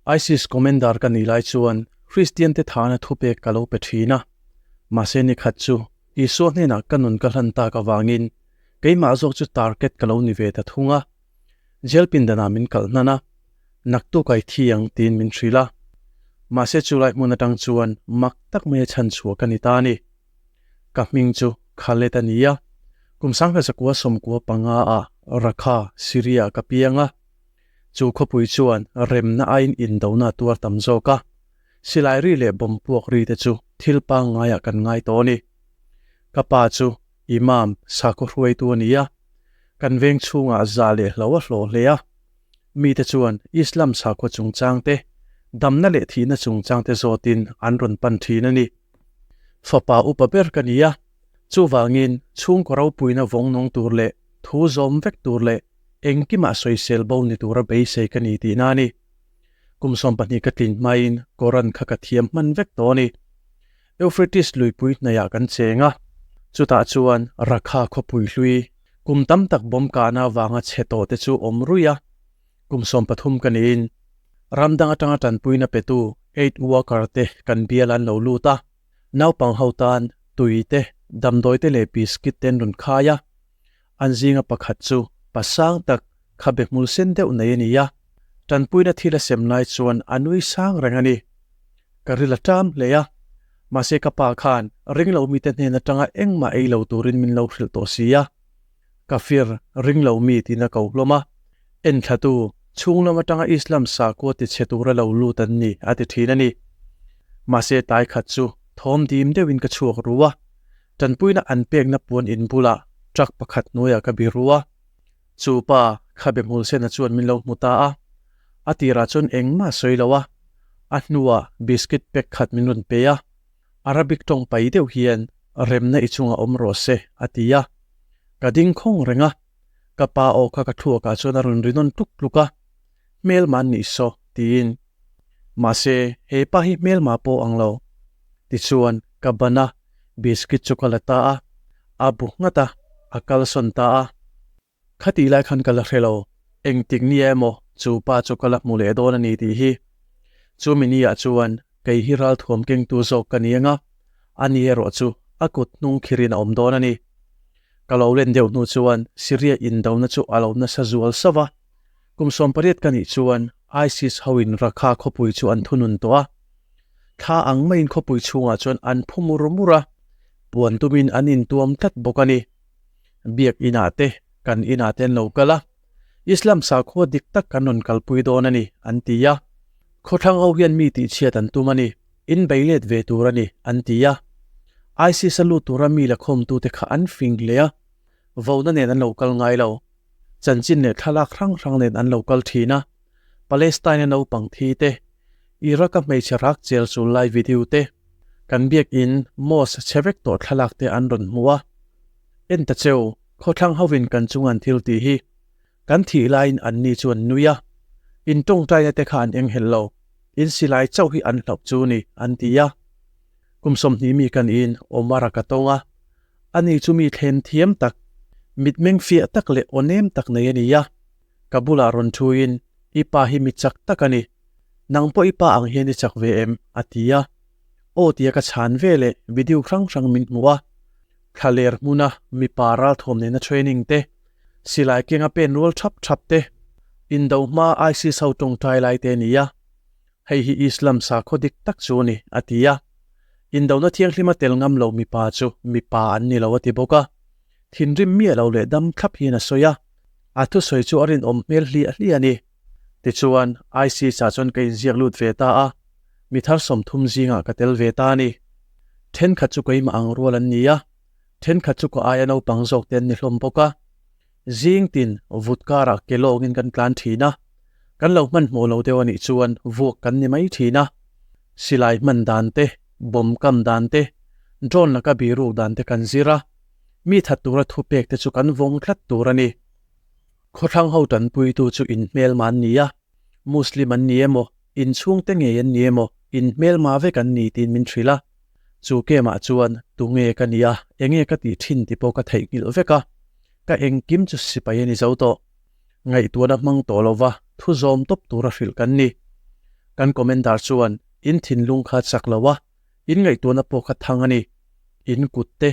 ISIS commander ka nih lai chuan Kristian te thana thupek ka lo pe thin a. Mahse ni khat chu Isua hnenah ka nun ka hlan tak avangin keimah zawk chu target ka lo ni ve ta thung a. Jail pindanah min kalh hnan a, naktuk ai thi ang tiin min hrilh a. Mahse chulai hmun atang chuan mak tak maia chhan chhuah ka ni ta a ni. Ka hming chu Khaled a ni a, kum 1995 ah Raqqa, Syria ah ka piang a. Chu khawpui chuan remna aiin indona a tuar tam zawk a, silai ri leh bomb puak ri te chu thil pangngaiah kan ngai tawh a ni. Ka pa chu Imam sakhaw hruaitu a ni a, kan veng chhungah za leh hlo a hlawh hle a. Mite chuan Islam sakhaw chungchang te, damna leh thihna chungchang te zawtin an rawn pan thin a ni. Fapa upa ber ka ni a, chuvangin chhungkaw ropuina vawng nung tur leh thu zawm vek tur leh engkimah sawisel bo ni tura beisei ka ni tihna a ni. Kum 12 ka tlin hmain Koran kha ka thiam hman vek tawh a ni. Euphrates luipui hnaihah kan cheng a, chutah chuan Rakha khawpui hlui kum tam tak bawm kahna avanga chhe tawh te chu awm ruih a, kum 13 ka niin ram dang atanga tanpuina petu aid worker te kan bial an lo lut a, naupang ho tan tui te, damdawi te leh biscuit te an rawn khai a, an zinga pakhat chu pasang tak khabe hmul sen deuh nei a ni a, tanpuina thil a sem lai chuan a nui sang reng a ni. Ka ril a ṭam hle a, mahse ka pa khan ring lo mite hnen aṭanga engmah ei lo turin min lo hrilh tawh si a. Kafir, ring lo mi tiin a ko hlawm a, enthlatu, chhung lam aṭanga Islam sakhua tichhe tura lo lut an ni a ti ṭhin a ni. Mahse tlai khat chu thawm dim deuhin ka chhuak ru a, ṭanpuina an pekna puan in bulah truck pakhat hnuaiah ka bi ru a. Chu pa khabe hmulsena chuan min lo hmu ta a, a tirah chuan engmah sawi lo a, a hnuah biscuit pack khat min rawn pe a, Arabic tawng pai deuh hian remna i chungah awm rawh se a ti a, ka ding khawng reng a, ka pa aw kha ka thluakah chuan a rawn ri nawn tluk tluk a, hmelma an nih saw tiin. Mahse he pa hi hmelma pawh ang lo. Tichuan ka ban a, biscuit chu ka la ta a, a bu nghat a, a kalsawn ta a. Khatih lai khan ka la hre lo, engtik ni emaw chu pa chu ka la hmu leh dawn a ni tih hi. Chumi ni ah chuan kei hi ralthuam kengtu zawk ka ni anga, a ni erawh chu a kut hnung khirin a awm dawn a ni. Ka lo len deuh hnu chuan Syria indona chu a lo nasa zual sauh a, kum 18 ka nih chuan ISIS hoin Raqqa khawpui chu an thunun tawh a. Thla ang maiin khawpui chhungah chuan an phu mur mur a, puan tumin an intuam tlat bawk a ni. Biak inah te, kan inah te an lo kal a, Islam sakhua dik tak kan rawn kalpui dawn a ni, an ti a. Khawthlang ho hian mi tihchhiat an tum a ni, in bei let ve tur a ni, an ti a. ISIS a lut tura mi la khawmtute kha an fing hle a, vona nen an lo kal ngai lo. Chanchin leh thlalak hrang hrang nen an lo kal thin a, Palestine-a naupang thi te, Iraq-a hmeichhe rak chel chul lai video te, kan biakin mosque chhe vek tawh thlalak te an rawn hmu a. En ta cheu, khawthlang hovin kan chung an thil tih hi. Kan thih laiin anni chu an nui a, in tawngtaina te kha an enghelh lo, in silai chauh hi an hlauh chu ni, an ti a. Kum 20 mi kan in Omar-a ka tawng a, ani chu mi thlem thiam tak, mitmeng fiah tak leh aw nem tak nei a ni a. Ka bulah rawn thuin, I pa hi mi chak tak a ni. Nang pawh i pa ang hian i chak ve em? a ti a. Aw tia ka chhan ve leh video hrang hrang min hmuh a. Thlaler hmuna mipa ralthuam nena training te, silai kenga pen rual thap thap te, indo hma ISIS ho tawngtai lai te a ni a. Hei hi Islam sakhaw dik tak chu a ni, a ti a. Indona thianghlima tel ngam lo mipa chu mipa an ni lo a ti bawk a. Thinrim miah lo leh dam thlap hian a sawi a. A thusawi chu a rinawm hmel hliah hliah a ni. Tichuan, ISIS ah chuan ka inziak lut ve ta a, mi thar 30 zingah ka tel ve ta a ni. Thenkhat chu keimah ang rual an ni a, thenkhat chu ka aia naupang zawk te an ni hlawm bawk a. Zing tin vut karah ke lawngin kan tlan thin a, kan lo hmanhmawh lo deuh a nih chuan vuak kan ni mai thin a. Silai hman dan te, bomb kam dan te, drone laka biruk dan te kan zir a. Mi that tura thupek te chu kan vawng tlat tur a ni. Khawthlang ho tanpuitu chu in hmelma an ni a, Muslim an ni emaw, in chhungte ngei an ni emaw, in hmelma vek an ni tiin min hrilh a. Chu kemah chuan tunge ka nia, enge ka tih thin ti pawh ka theihnghilh vek a, ka engkim chu sipai a ni zo tawh. Ngaihtuahna hmang tawh lova thu zawm tawp tura hrilh kan ni. Kan commander chuan in thinlung kha chak lo a, in ngaihtuahna pawh kha thang a ni. In kut te,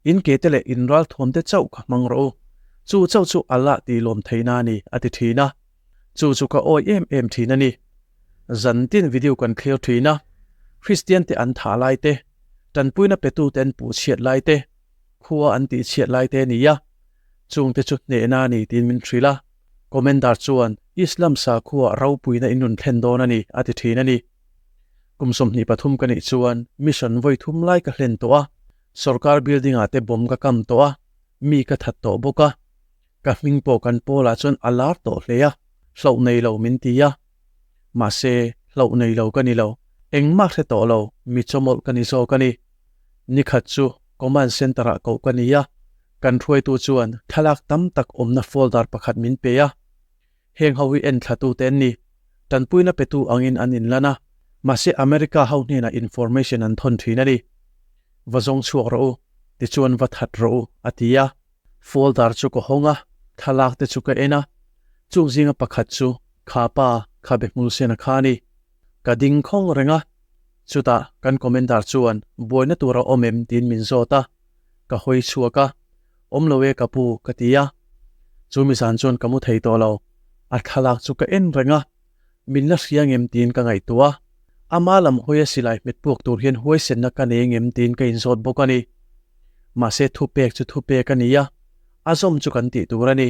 in ke te leh in ralthuam te chauh kha hmang rawh u. Chu chauh chu Allah tih lawm theihna a ni, a ti thin a. Chu chu ka awi em em thin a ni. Zan tin video kan thlir thin a, Kristian te an thah lai te, tanpuina petu te an puh chhiat lai te, khua an tih chhiat lai te a ni a. Chungte chu hnehna a ni tiin min hrilh a. Commander chuan Islam sakhua ropuina in rawn thlen dawn a ni, a ti thin a ni. Kum 23 ka nih chuan mission vawi thum lai ka hlen tawh a, sorkar building ah te bomb ka kam tawh a, mi ka that tawh bawk a. Ka hming pawh kan pawlah chuan a lar tawh hle a, hlauh nei lo min ti a. Mahse, hlauh nei lo ka ni lo, engmah hre tawh lo, mi chawmawlh ka ni zawk a ni. Nikhat chu command centre ah koh ka ni a, kan hruaitu chuan thlalak tam tak awmna folder pakhat min pe a. Heng ho hi enthlatute an ni. Tanpuina petu angin an inlan a, mahse America ho hnenah information an thawn thin a ni. Va zawng chhuak rawh u, tichuan va that rawh u, a ti a. Folder chu ka hawng a, thlalak te chu ka en a, chung zinga pakhat chu kha pa khabe hmul sen a kha a ni. Ka ding khawng reng a, chutah kan commander chuan buaina tur a awm em tiin min zawt a, ka hawi chhuak a, awm lo e ka pu ka ti a. Chu mi zan chuan ka mu thei tawh lo, a thlalak chu ka en reng a, min la hria ngem tiin ka ngaihtuah a, ama lam hawia silai hmet puak tur hian huaisenna ka nei ngem tiin ka inzawt bawk a ni. Mahse thupek chu thupek a ni a, a zawm chu kan tih tur a ni.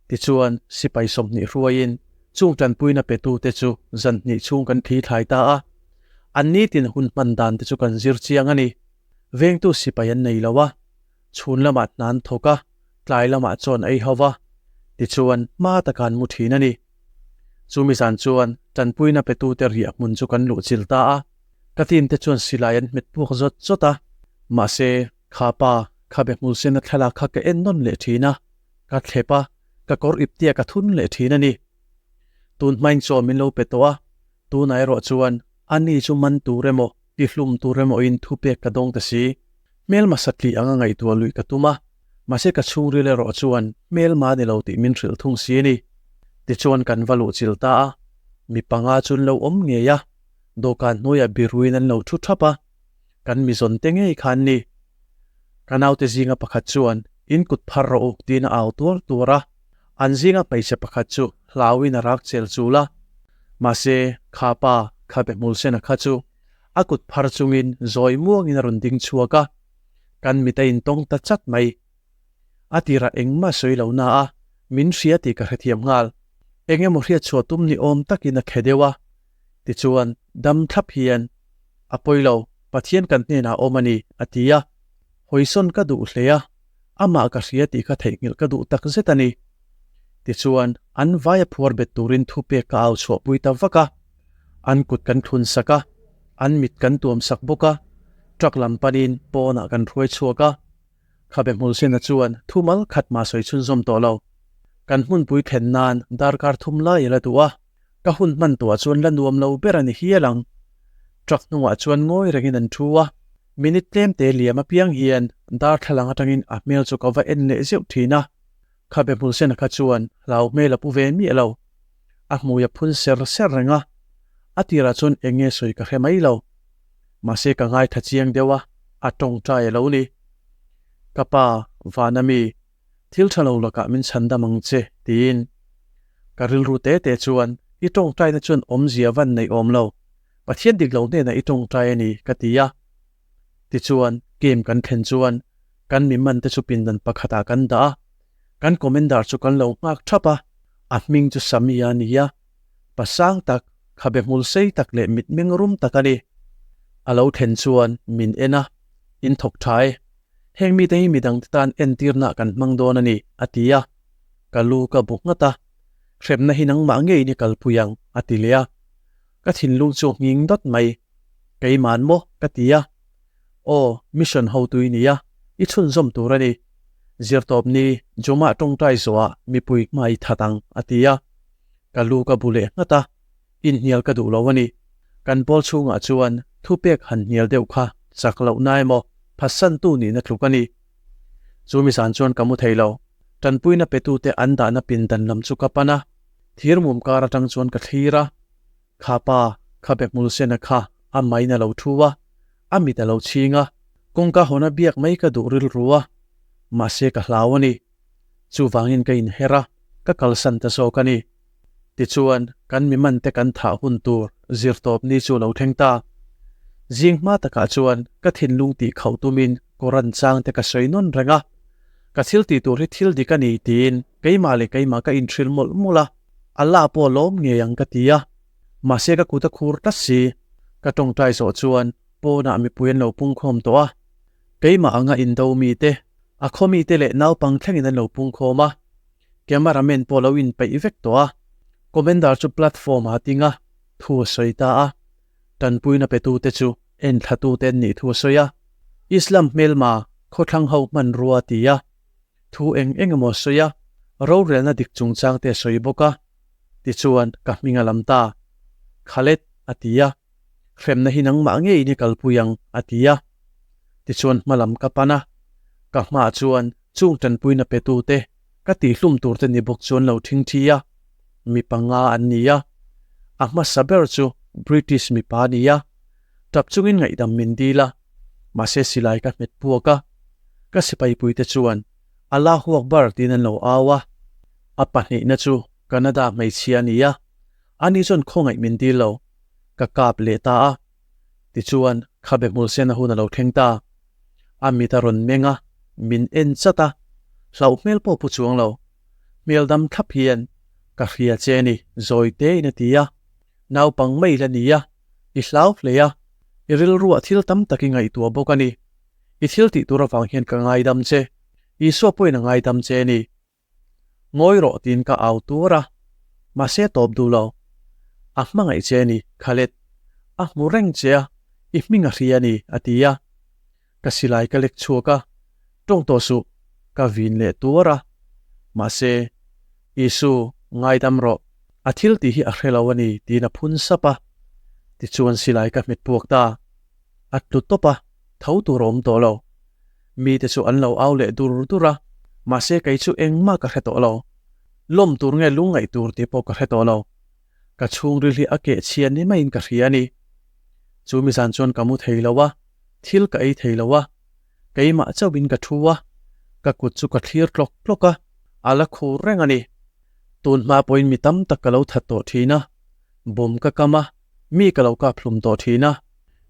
Tichuan, sipai 20 hruaiin chung tanpuina petute chu zan hnih chhung kan thli thlai ta a. An nitin hun hman dan te chu kan zir chiang a ni. Vengtu sipai an nei lo a, chhun lamah hna an thawk a, tlai lamah chuan ei ho va, tichuan hma taka an mu thin a ni. Chumi zan chuan tanpuina petute riah hmun chu kan luh chil ta a, ka team te chuan silai an hmet puak zawt zawt a, mahse kha pa khabe hmul sena thlalak kha ka en nawn leh thin a, ka thlep a, ka kawr iptia ka thun leh thin a ni. Tun hmain chaw min lo pe tawh a, tunah erawh chuan ani chu man tur emaw, tihlum tur emaw in thupek ka dawng ta si. Hmelma satli anga ngaihtuah luih ka tum a, mahse ka chhungril erawh chuan hmelma ni lo tih min hrilh thung si a ni. Tichuan kan va luh chil ta a, mi panga chu an lo awm ngei a, dawhkan hnuaiah biruin an lo thu thap a, kan mizawn te ngei kha an ni. Ka naute zinga pakhat chuan in kut phar rawh u tiin a au tuar tuar a, an zinga hmeichhe pakhat chu hlauin a rak chel chul a, mahse kha pa khabe hmul sena kha chu a kut phar chungin zawi muangin a rawn ding chhuak a, kan mit a intawng ta chat mai. A tirah engmah sawi lo na a, min hria tih ka hrethiam nghal. Eng emaw hriatchhuah tum ni awm takin a khe deuh a, tichuan dam thlap hian, A pawi lo, Pathian kan hnenah awm a ni, a ti a. Hawisawn ka duh hle a, amah ka hria tih kha theihnghilh ka duh tak zet a ni. Tichuan, an vaia phuar bet turin thupek ka au chhuahpui ta vak a. An kut kan thlun sak a, an mit kan tuam sak bawk a, truck lam panin pawnah kan hruai chhuak a. Khabe Hmulsena chuan thumal khat mah sawi chhunzawm tawh lo. Kan hmunpui thlen nan darkar thum lai a la duh a, ka hun hman tuah chuan la nuam lo ber a ni hial ang. Truck hnungah chuan ngawi rengin an thu a, minute tlem te liam apiang hian darthlalang atangin a hmel chu ka va en leh zeuh thin a. Khabe Hmulsena kha chuan hlau hmel a pu ve miah lo. A hmui a phun ser ser reng a, a tirah chuan eng nge sawi ka hre mai lo. Mahse ka ngaithla chiang deuh a, a tawngtai a lo ni. Ka pa, Vana mi, thil tha lo lakah min chhan dam ang che, tiin. Ka rilru te te chuan, I tawngtaina chuan awmzia van neih awm lo, Pathian dik lo hnenah i tawngtai a ni, ka ti a. Tichuan, game kan thlen chuan kan mi man te chu pindan pakhatah kan dah a, kan commander chu kan lo nghak thap a, a hming chu Samia a ni a. Pasang tak, khabe hmul sei tak leh mitmeng rum tak a ni. A lo thlen chuan min en a, In thawk tha e. Heng mite hi midangte tan entirna kan hmang dawn a ni, a ti a. Ka lu ka bu nghat a, Hremna hi nangmah ngeiin i kalpui ang, a ti leh a. Ka thinlung chu nghing dawt mai. Keiman maw? ka ti a. Aw, mission hotu i ni a, i chhunzawm tur a ni. Zirtawp ni, Jumah tawngtai zawhah mipui hma i that ang, a ti a. Ka lu ka bu leh nghat a, inhnial ka duh lo a ni. Kan pawl chhungah chuan thupek han hnial deuh kha chak loh na emaw phatsantu nihna tluk a ni. Chu mi zan chuan ka mu thei lo. Tanpuina petute an dahna pindan lam chu ka pan a, thir mum kar atang chuan ka thlir a. Kha pa, khabe hmul sena kha a main a lo thu a, a mit a lo chhing a, kawngka hawna biak mai ka duh rilru a, mahse ka hlau a ni. Chuvangin ka inher a, ka kalsan ta zawk a ni. Tichuan, kan mi mante kan thah hun tur zirtawp ni chu lo thleng ta. Zing hma takah chuan ka thinlung tih khauh tumin Koran chang te ka sawi nawn reng a. Ka thil tih tur hi thil dik a ni tiin keimah leh keimah ka inhrilh mawlh mawlh a. Allah pawh a lawm ngei ang ka ti a. Mahse ka kut a khur tlat si. Ka tawngtai zawh chuan pawnah mipui an lo pungkhawm tawh a. Keimah anga indo mite, a khaw mite leh naupang thlengin an lo pungkhawm a. Cameraman pawh lo inpeih vek tawh a, Commander chu platform ah a ding a, thu a sawi ta a. Tanpuina petute chu enthlatute an nih thu a sawi a. Islam hmelma khawthlang ho hmanrua a ti a, thu eng eng emaw a sawi a, rorelna dik chungchang te a sawi bawk a. Tichuan ka hming a lam ta. Khaled a ti a, hremna hi nangmah ngeiin i kalpui ang a ti a. Tichuan hmalam ka pan a, ka hmaah chuan chung tanpuina petute ka tihhlum turte ni bawk chuan lo thingthi a, mi panga an ni a. A hmasa ber chu British mipa a ni a, tap chungin ngaihdam min dil a, mahse silai ka hmet puak a, ka sipaipuite chuan Allahu Akbar tiin an lo au a. A pahnihna chu Canada hmeichhia a ni a, ani chuan khawngaih min dil lo, ka kap leh ta a. Tichuan, khabe hmul sen a hun a lo thleng ta. A mit a rawn meng a, min en chat a, hlauh hmel pawh pu chuang lo. Hmel dam thlap hian, Ka hria che ni, zawi tein a ti a. Naupang mai la ni a, i hlau hle a, i rilruah thil tam tak i ngaihtuah bawk a ni. I thil tih tur avang hian ka ngaidam che, Isua pawhin a ngaidam che ni. Ngawi rawh tiin ka au tur a, mahse tawp duh lo. A hmangaih che a ni, Khaled. A hmu reng che a, i hming a hria a ni, a ti a. Ka silai ka lek chhuak a, tawng tawh suh, ka vin leh tuar a. Mahse, Isu, ngaidam rawh, a thil tih hi a hre lo a ni, tiin a phun sap a. Tichuan silai ka hmet puak ta. A tlu tawp a, tho tur a awm tawh lo. Mite chu an lo au leh dur dur a, mahse kei chu engmah ka hre tawh lo. Lawm tur nge lungngaih tur tih pawh ka hre tawh lo. Ka chhungril hi a keh chhia ni maiin ka hria a ni. Chu mi zan chuan ka mu thei lo a, thil ka ei thei lo a, keimah chauhin ka thu a, ka kut chu ka thlir tlawk tlawk a, a la khur reng a ni. Tun hma pawhin mi tam tak ka lo that tawh thin a, bawm ka kam a, mi ka lo kap hlum tawh thin a,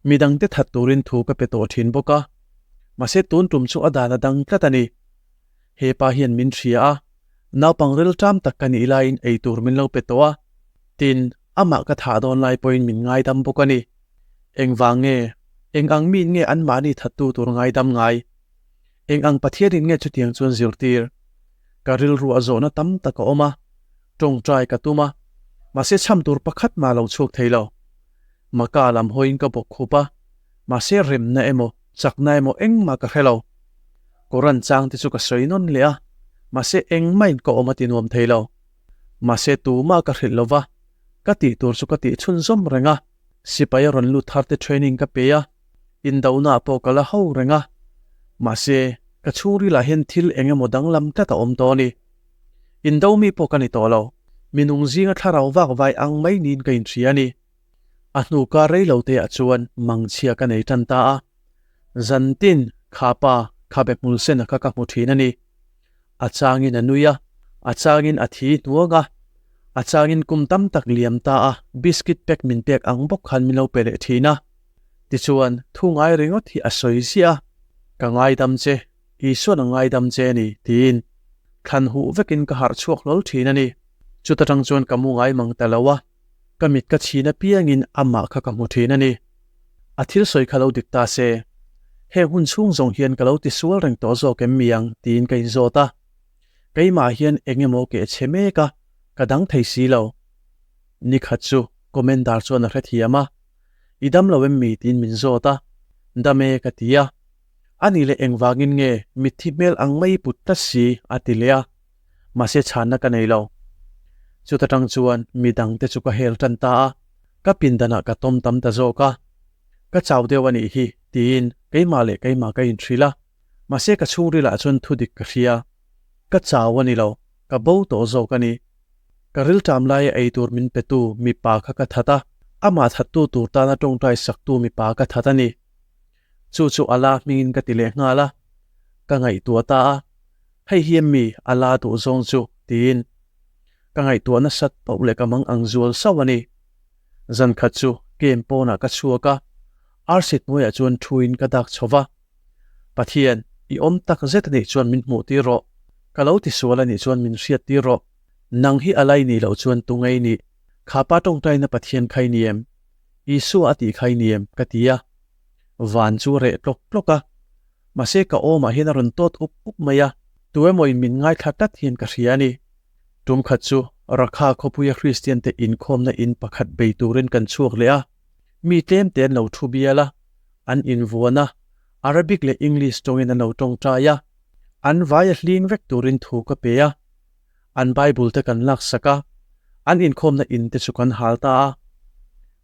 mi dangte that turin thu ka pe tawh thin bawk a. Mahse tun tum chu a dan a dang tlat a ni. He pa hian min hria a, naupang rilṭam tak ka nih laiin ei tur min lo pe tawh a, tin, amah ka thah dawn lai pawhin min ngaidam bawk a ni. Engvang nge? Eng ang miin nge anmahni thattu tur ngaidam ngai? Eng ang Pathianin nge chutiang chuan zirtir? Ka rilru a zawhna tam tak a awm a, tawngtai ka tum a, mahse chham tur pakhat mah lo chhuak thei lo. Maka lam hawiin ka bawk khup a, mahse remna emaw, chakna emaw engmah ka hre lo. Koran chang te chu ka sawi nawn leh a, mahse engmahin ka awm a ti nuam thei lo. Mahse tumah ka hrilh lo va, ka tih tur chu ka tih chhunzawm reng a, sipai a rawn lut thar te training ka pe a, indohnaah pawh ka la ho reng a, mahse ka chhungrilah hian thil eng emaw danglam tlat a awm tawh a ni. Indo mi pawh ka ni tawh lo, minung zinga thlarau vak vai ang mai niin ka inhria a ni. A hnu kar rei lo te ah chuan mangchhia ka nei tan ta a, zantin kha pa khabe hmul sen a kha ka hmu thin a ni. A changin a nui a, a changin a thi hnuang a, a changin kum tam tak liam ta a biscuit pack min pek ang bawk khan min lo pe leh thin a. Tichuan thu ngai ringawt hi a sawi ziah a, Ka ngaidam che, Isuan a ngaidam che a ni, tiin thlan huh vekin ka harh chhuak hlawl thin a ni. Chuta tang chuan ka mu ngai mang ta lo a. Ka mit ka chhin apiangin amah kha ka hmu thin a ni. A thil sawi kha lo dik ta se, heng hun chhung zawng hian ka lo ti sual reng tawh zawk em mi ang tiin ka inzawt a. Keimah hian eng emaw keh chhe mek a, ka dang thei si lo. Nikhat chu Commander chuan a hrethiam a, I dam lo em mi tiin min zawt a, Dam e ka ti a. Ani leh engvangin nge mitthi hmel ang mai put tlat si a ti leh a. Mahse chhanna ka nei lo. Chuta tang chuan mi dangte chu ka hel tan ta a, ka pindanah ka tawm tam ta zawk a. Ka chau deuh a nih hi tiin keimah leh keimah ka inhrilh a, mahse ka chhungrilah chuan thudik ka hria. Ka chau a ni lo, ka bo tawh zawk a ni. Ka rilṭam laia eitur min petu mipa kha ka that a. Amah thattu tur tana tawngtai saktu mipa ka that a ni. Chu chu Allah hmingin ka ti leh nghal a, ka ngaihtuah ta a, hei hi em mi Allah duh zawng chu tiin ka ngaihtuah nasat pauh leh ka mang ang zual sauh a ni. Zan khat chu camp pawnah ka chhuak a, arsi hnuaiah chuan thuin ka dak chho va, Pathian, i awm tak zet a nih chuan min hmuh tir rawh, ka lo tisual a nih chuan min hriat tir rawh, nang hi a lai nih loh chuan tungei nih, kha pa tawngtaina Pathian kha i ni em? Isua a tih kha i ni em? ka ti a. Van chu a reh tlawk tlawk a, mahse ka awmah hian a rawn tawt up up mai a, tu emawin min ngaithla tlat hian ka hria a ni. Tum khat chu Rakha khawpuia Kristiante inkhawmna in pakhat bei turin kan chhuak leh a, mi tlem te an lo thu bial a, an invuan a, Arabic leh English tawngin an lo tawngtai a, an vai a hling vek turin thu ka pe a, an Bible te kan laksak a, an inkhawmna in te chu kan hal ta a.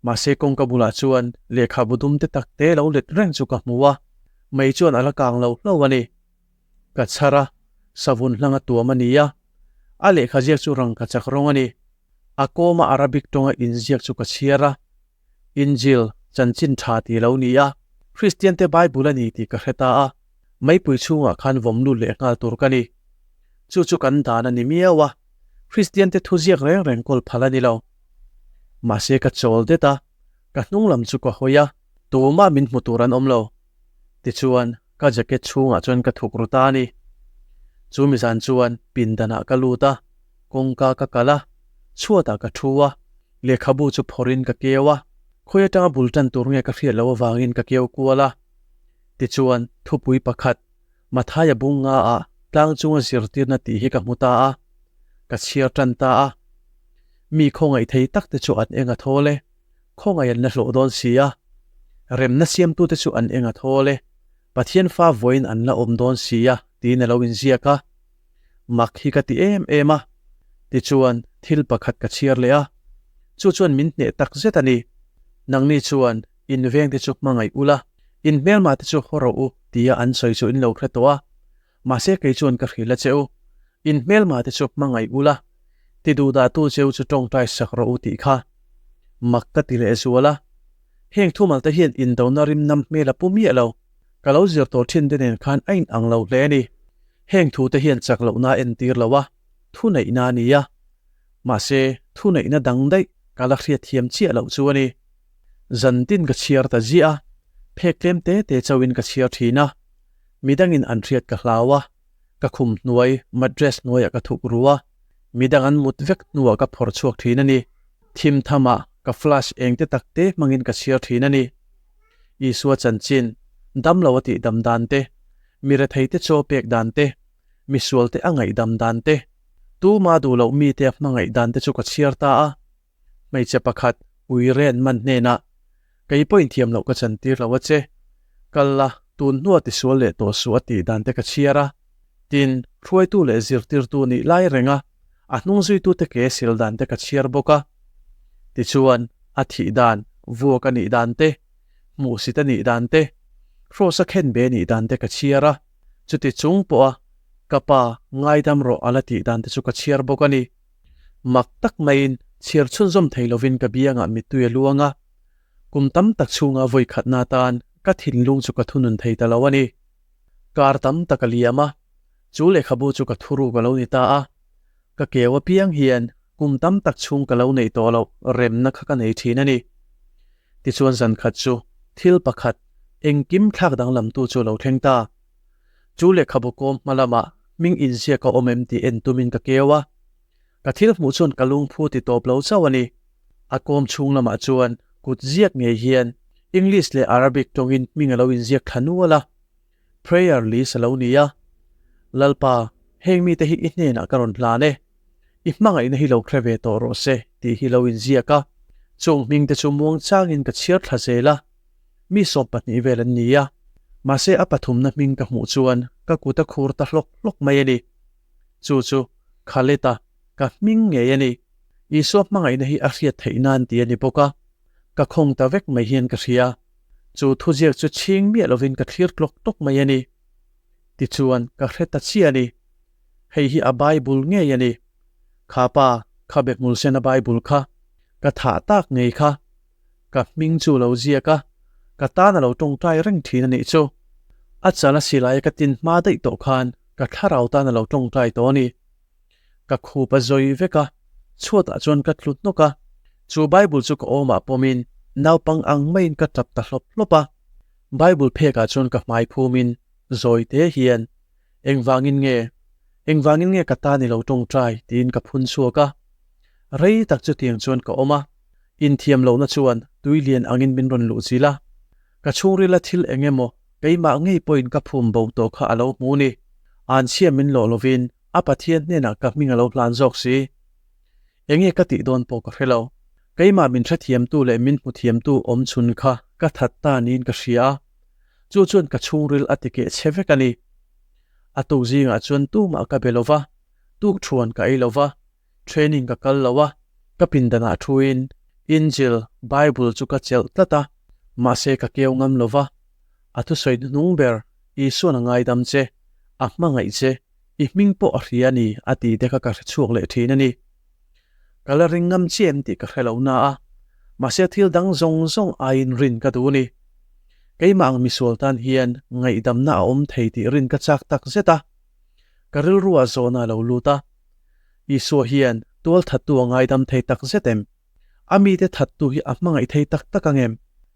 Mahse kawngka bulah chuan lehkhabu dum te tak te lo let reng chu ka hmu a, mei chuan a la kang lo hlo a ni. Ka chhar a, savun hlang a tuam a ni a, a lehkha ziak chu rangka chak rawng a ni. A kawma Arabic tawnga inziak chu ka chhiar a, Injil, chanchin tha tih lo ni a, Kristiante Bible a ni tih ka hre ta a, meipui chhungah khan vawm lut leh nghal tur ka ni. Chu chu kan dan a ni miau a, Kristiante thuziak reng reng kawl phal a ni lo. Mahse ka chawl det a, ka hnung lam chu ka hawi a, tumah min hmu tur an awm lo. Tichuan, ka jacket chhungah chuan ka thuk ru ta a ni. Chu mizan chuan pindanah ka lut a, kawngka ka kal a, chhuatah ka thu a, lehkhabu chu phawrhin ka keu a, khawi atanga bul tan tur nge ka hriat loh avangin ka keu kual a. Tichuan, thupui pakhat, Mathaia bung nga ah tlang chunga zirtirna tih hi ka hmu ta a, ka chhiar tan ta a. Mi khawngaih thei tak te chu an eng a thawl e, khawngaih an la hlawh dawn si a. Remna siamtute chu an eng a thawl e, Pathian fa vawiin an la awm dawn si a, tiin a lo inziak a. Mak hi ka ti em em a. Tichuan, thil pakhat ka chhiar leh a, chu chuan min hneh tak zet a ni. Nangni chuan in vengte chu hmangaih ula, in hmelmahte chu haw rawh u tia an sawi chu in lo hre tawh a. Mahse kei chuan ka hrilh a che u, in hmelmahte chu hmangaih ula, ti duhdahtu cheu chu tawngtai sak rawh u tih kha. Mak ka ti leh zual a. Heng thumalte hian indona rim nam hmel a pu miah lo. Ka lo zir tawh thin te nen khan a inang lo hle a ni. Heng thute hian chak lohna a entir lo a, thuneihna a ni a. Mahse, thuneihna dang daih ka la hriatthiam chiah loh chu a ni. Zantin ka chhiar ta ziah a, phek tlem te te chauhin ka chhiar thin a. Midangin an hriat ka hlau a, ka khum hnuai, mattress hnuaiah ka thuk ru a, midang an mut vek hnuah ka phawrh chhuak thin a ni. Thim thamah ka flash eng te tak te hmangin ka chhiar thin a ni. Isua chanchin, damlo a tih dam dan te, mi rethei te chaw pek dan te, mi sual te a ngaihdam dan te, tuma duh loh mite a hmangaih dan te chu ka chhiar ta a. Hmeichhe pakhat ui ren man hnenah, Kei pawhin thiam loh ka chantir lo a che. Kal la, tun hnua tisual leh tawh suh a tih dan te ka chhiar a. Tin, hruaitu leh zirtirtu nih lai renga a hnung zuitute ke sil dan te ka chhiar bawk a. Tichuan, a thih dan, vuak a nih dan te, hmuhsit a nih dan te, hrawsa khenbe a nih dan te ka chhiar a. Chuti chung pawha ka pa ngaidam rawh a la tih dan te chu ka chhiar bawk a ni. Mak tak maiin chhiar chhunzawm thei lovin ka biangah mittui a luang a, kum tam tak chhunga vawi khatna atan ka thinlung chu ka thunun thei ta lo a ni. Kar tam tak a liam a, chu lehkhabu chu ka thuruk a lo ni ta a. Ka keu apiang hian kum tam tak chhung ka lo neih tawh loh remna kha ka nei thin a ni. Tichuan zan khat chu thil pakhat engkim thlak danglamtu chu a lo thleng ta. Chu lehkhabu kawm hma lamah hming inziak a awm em tih en tumin ka keu a. Ka thil hmuh chuan ka lungphu ti tawp lo chauh a ni. A kawm chhung lamah chuan kut ziak ngei hian English leh Arabic tawngin hming a lo inziak thla nual a. Prayer list a lo ni a. Lalpa, heng mite hi i hnenah ka rawn hlan e. I hmangaihna hi lo hre ve tawh rawh se tih hi lo inziak a. Chung hming te chu muang changin ka chhiar thla zel a. Mi 12 vel an ni a, mahse a pathumna hming ka hmuh chuan ka kut a khur ta hlawk hlawk mai a ni. Chu chu Khaled-a ka hming ngei a ni. Isua hmangaihna hi a hriat theih nan ti a ni bawk a, ka khawng ta vek mai hian ka hria. Chu thuziak chu chhing miah lovin ka thlir tlawk tlawk mai a ni. Tichuan ka hre ta chiah a ni. Hei hi a Bible ngei a ni. Kha pa, kha be hmul sen a Bible kha, ka thah tak ngei kha. Ka hming chu lo ziak a, ka tan a lo tawngtai reng thin a nih chu. A chal a silai a ka tin hma daih tawh khan ka thlarau tan a lo tawngtai tawh a ni. Ka khup a zawi vek a, chhuatah chuan ka tlu hnawk a. Chu Bible chu ka awmah pawmin naupang ang maiin ka tap ta hlawp hlawp a. Bible phekah chuan ka hmai phumin zawi te hian, Engvangin nge? Engvangin nge ka tan i lo tawngtai? tiin ka phun chhuak a. Rei tak chutiang chuan ka awm a. Inthiam lohna chuan tui lian angin min rawn luh zil a, ka chhungrila thil eng emaw keimah ngei pawhin ka phum bo tawh kha a lo hmu ni. Anchhia min lawh lovin a Pathian hnenah ka hming a lo hlan zawk si. Enge ka tih dawn pawh ka hre lo. Keimah min hrethiamtu leh min hmuthiamtu awm chhun kha ka that ta niin ka hria a, chu chuan ka chhungril a tikeh che vek a ni. A tuk zingah chuan tumah ka be lova, tukthuan ka ei lova, Training ka kal lo a, ka pindanah thuin Injil, Bible, chu ka chelh tlat a, mahse ka keu ngam lo va. A thusawi hnuhnung ber, Isuan a ngaidam che, a hmangaih che, i hming pawh a hria a ni a tih te kha ka hre chhuak leh thin a ni. Ka la ring ngam chiah em tih ka hre lo na a, mahse thil dang zawng zawng aiin rin ka duh a ni. Keimah ang misual tan hian ngaihdamna a awm thei tih rin ka chak tak zet a, ka rilruah zawhna a lo lut a. Isua hian tual thattu a ngaidam thei tak zet em? A mite thattu hi a hmangaih thei tak tak ang em?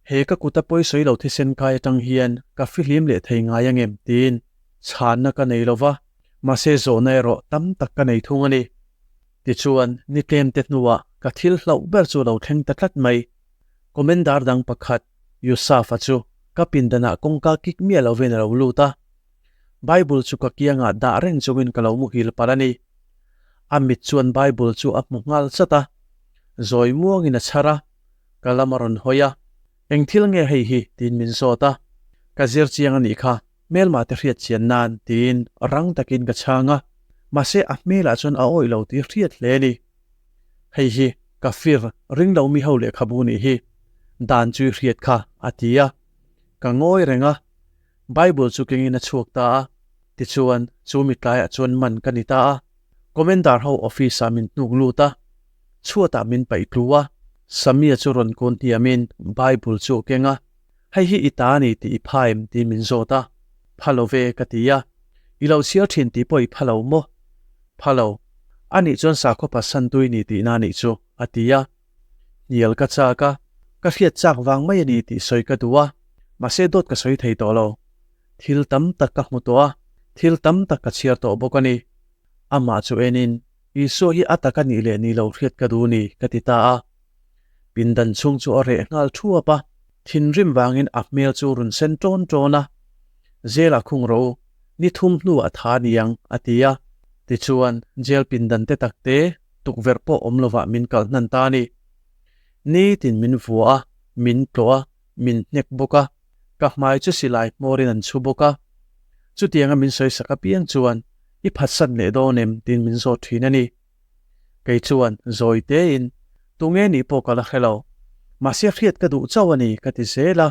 He ka kuta pawisawi lo thisen kai atang hian ka fihlim leh thei ngai ang em? tiin chhanna ka nei lo va, mahse zawhna erawh tam tak ka nei thung a ni. Tichuan, ni tlemte hnuah ka thil hlauh ber chu a lo thleng ta tlat mai. Commander dang pakhat, Yusuf-a chu ka pindanah kawngka kik miah lovin a lo lut a. Bible chu ka kiangah dah reng chungin ka lo muhil palh a ni. A mit chuan Bible chu a hmu nghal chat a, zawi muangin a chhar a, ka lam a rawn hawi a. Eng thil nge hei hi? tiin min zawt a. Ka zir chiang a nih kha, hmelmah te hriat chian nan, tiin rang takin ka chhang a. Mahse a hmelah chuan a awih lo tih hriat hle a ni. Hei hi ka fir ring lo mi ho lehkhabu nih hi, dan chu i hriat kha, a ti a. Ka ngawi reng a, Bible chu kengin a chhuak ta a, tichuan chu mi tlaiah chuan man ka ni ta a. Commander ho office ah min hnuk lut a, chhuatah min paih tlu a. Samia chu rawn kun hniamin Bible chu a keng a, Hei hi i ta a ni tih i pha em? tiin min zawt a. Pha lo ve, ka ti a. I lo chhiar thin tih pawh i pha lo maw? Pha lo. Anih chuan sakhaw pasan tui ni tihna a nih chu, a ti a. Hnial ka chak a, ka hriat chak vang mai a ni tih sawi ka duh a, mahse dawt ka sawi thei tawh lo. Thil tam tak ka hmu tawh a, thil tam tak ka chhiar tawh bawk a ni. Amah chu enin, Isua hi a tak a nih leh nih lo hriat ka duh ni, ka ti ta a. Pindan chhung chu a reh nghal thuap a, thinrim vangin a hmel chu rawn sen ṭawn ṭawn a. Jail-ah khung rawh u, ni thum hnuah tha niang, a ti a. Tichuan, jail pindan te tak te, tukverh pawh awm lovah min kalh hnan ta a ni. Nitin min vua a, min tlawh a, min hnek bawk a, ka hmai chu silai hmawrin an chhu bawk a. Chutianga min sawi sak apiang chuan, I phatsan leh dawn em? tiin min zawt thin a ni. Kei chuan zawi tein, Tunge nih pawh ka la hre lo. Mahse hriat ka duh chauh a ni, ka ti zel a.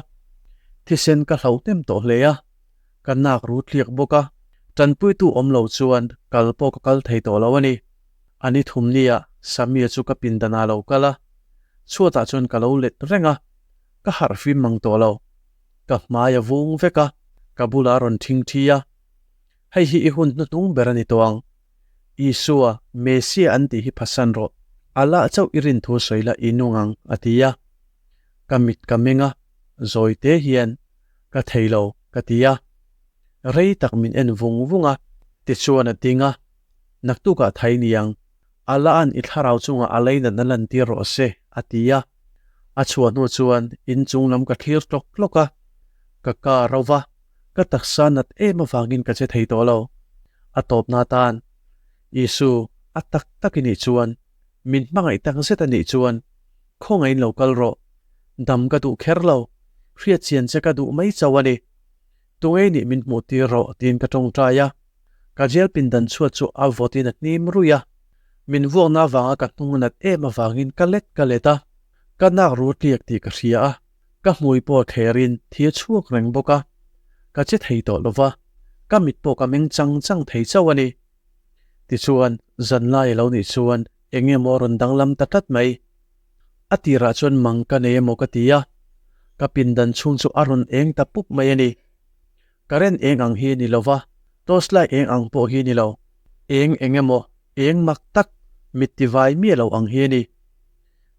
Thisen ka hlauh hnem tawh hle a. Ka nak ru tliak bawk a, tanpuitu awm lo chuan kal pawh ka kal thei tawh lo a ni. A ni thum nia Samia chu ka pindan ah lo kal a, chhuatah chuan ka lo let reng a, ka harh fim mang tawh lo. Ka hmai a vung vek a, ka bulah a rawn thing thi a. Hei hi i hun hnuhnung ber a ni tawh ang. Isua, Mesia an tih hi phasan rawh. Allah chauh i rin thu sawi la i nung ang, a ti a. Ka mit ka meng a, zawi te hian, Ka thei lo, ka ti a. Rei tak min en vung vung a, tichuan a ding a, Naktukah thai niang, Allah'an i thlarau chungah a leinatna lantir rawh se, a ti a. A chhuah hnu chuan in chung lam ka thlir tlawk tlawk a, ka ka ro va, ka taksa nat em avangin ka che thei tawh lo. A tawpna atan, Isu, a tak tak i nih chuan, min hmangaih tak zet a nih chuan, khawngaihin lo kal rawh. Dam ka duh kher lo, hriatchian che ka duh mai chauh a ni. Tungei nih min hmuh tir rawh tiin ka tawngtai a. Ka jail pindan chhuat chu a vawt in a hnim ruih a. Min vuakna avanga ka hnung a nat em avangin ka let ka let a. Ka nak ru tliak tih ka hria a. Ka hmui pawh thler in thi a chhuak reng bawk a. Ka che thei tawh lo va. Ka mit pawh ka meng chang chang thei chauh a ni. Tichuan, zanlai a lo nih chuan eng emaw a rawn danglam ta tlat mai. A tirah chuan mang ka nei emaw ka ti a, ka pindan chhung chu a rawn eng ta pup mai a ni. Current eng ang hi ni lova, torch light eng ang pawh hi ni lo. Eng eng emaw, eng mak tak, mit ti vai miah lo ang hi a ni.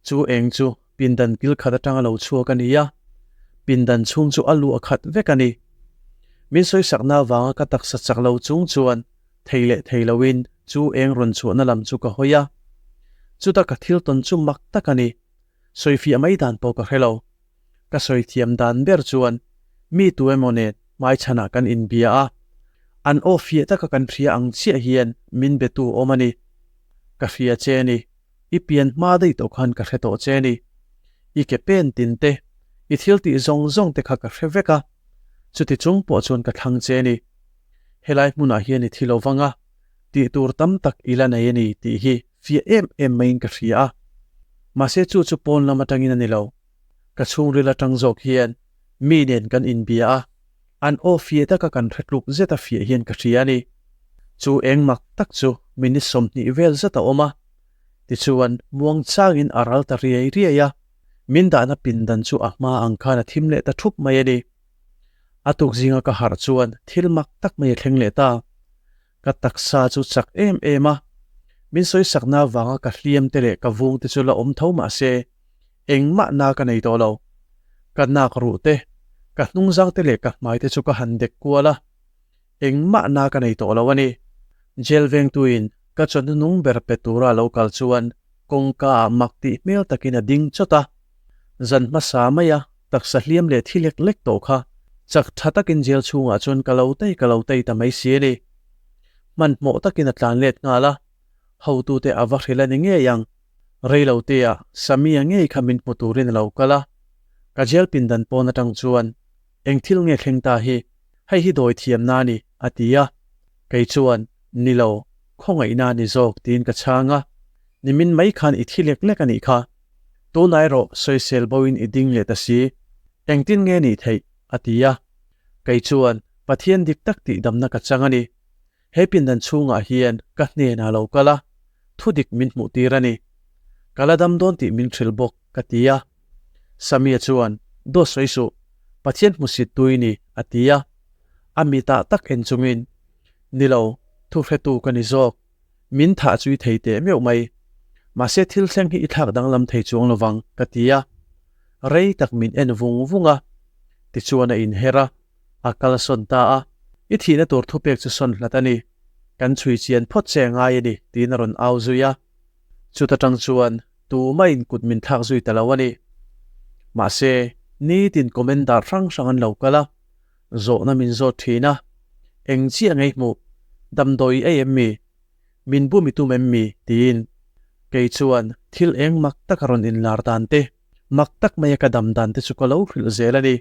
Chu eng chu pindan kil khat atanga lo chhuak a ni a, pindan chhung chu a luah khat vek a ni. Min sawisakna avanga ka taksa chak lo chung chuan thei leh thei loin chu eng rawn chhuahna lam chu ka hawi a. Chuta ka thil tawn chu mak tak a ni. Sawifiah mai dan pawh ka hre lo. Ka sawi thiam dan ber chuan mi tu emaw nen hmaichhanah kan inbia a, an aw fiah taka kan hria ang chiah hian min be tu awm a ni. Ka hria che a ni. I pian hma daih tawh khan ka hre tawh che a ni. I ke pen tin te, i thil tih zawng zawng te kha ka hre vek a. Chuti chung pawh chuan ka thlang che a ni. Helai hmunah hian i thi lo vang a, tih tur tam tak i la nei a ni tih hi fiah em em maiin ka hria a. Mahse chu chu pawn lam atangin a ni lo. Ka chhungril atang zawk hian mi nen kan inbia a, an aw fiah taka kan hre tluk zet a fiah hian ka hria a ni. Chu eng mak tak chu minute 20 vel zet a awm a, tichuan muang changin a ral ta riai riai a, min dahna pindan chu a hma ang khan a thim leh ta thup mai a ni. A tuk zinga ka harh chuan thil mak tak mai a thleng leh ta. Ka taksa chu chak em em a, min sawisakna avanga ka hliam te leh ka vung te chu la awm tho mah se, engmah na ka nei tawh lo. Ka nak ruh te, ka hnungzang te leh ka hmai te chu ka han dek kual a, engmah na ka nei tawh lo a ni. Jail vengtuin ka chawhnu nung ber pe tura lo kal chuan kawngka ah mak tih hmel takin a ding chawt a. Zan hmasa maia taksa hliam leh thi lek lek tawh kha chak tha takin jail chhungah chuan ka lo tei ka lo tei ta mai si a ni. Hmanhmawh takin a tlan let nghal a, hotute a va hrilh a ni ngei ang. Rei lo tea Samia ngei kha min hmu turin a lo kal a, ka jail pindan pawn atang chuan eng thil nge thleng ta hi, hei hi dawi thiamna a ni, a ti a. Kei chuan, Ni lo, khawngaihna a ni zawk, tiin ka chhang a. Nimin mai khan i thi lek lek a nih kha. Tunah erawh sawisel boin i ding leh ta si, engtin nge nih theih? a ti a. Kei chuan, Pathian dik tak tih damna ka chang a ni. He pindan chhungah hian ka hnenah lo kal a, thu dik min hmuh tir a ni. Ka la dam dawn tih min hrilh bawk, ka ti a. Samia chuan, Dawt sawi suh, Pathian hmusit tui ni, a ti a. A mitah tak en chungin, Ni lo, thu hretu ka ni zawk. Min thah chu i thei teh meuh mai. Mahse thil thleng hi i thlak danglam thei chuang lovang, ka ti a. Rei tak min en vung vung a. Tichuan a inher a, a kal sawn ta a. I thihna tur thupek chu sawn hlat a ni. Kan chhui chian phawt che a ngai a ni, tiin a rawn au zui a. Chuta tang chuan tumah in kut min thlak zui ta lo a ni. Mahse, nitin comment dar hrang hrang an lo kal a. Zawhna min zawt thin a, Eng chiah ngei hmuh? Damdawi i ei em mi? Min bum i tum em mi? tiin. Kei chuan thil eng mak tak a rawn inlar dan te, mak tak maia ka dam dan te chu ka lo hrilh zel a ni.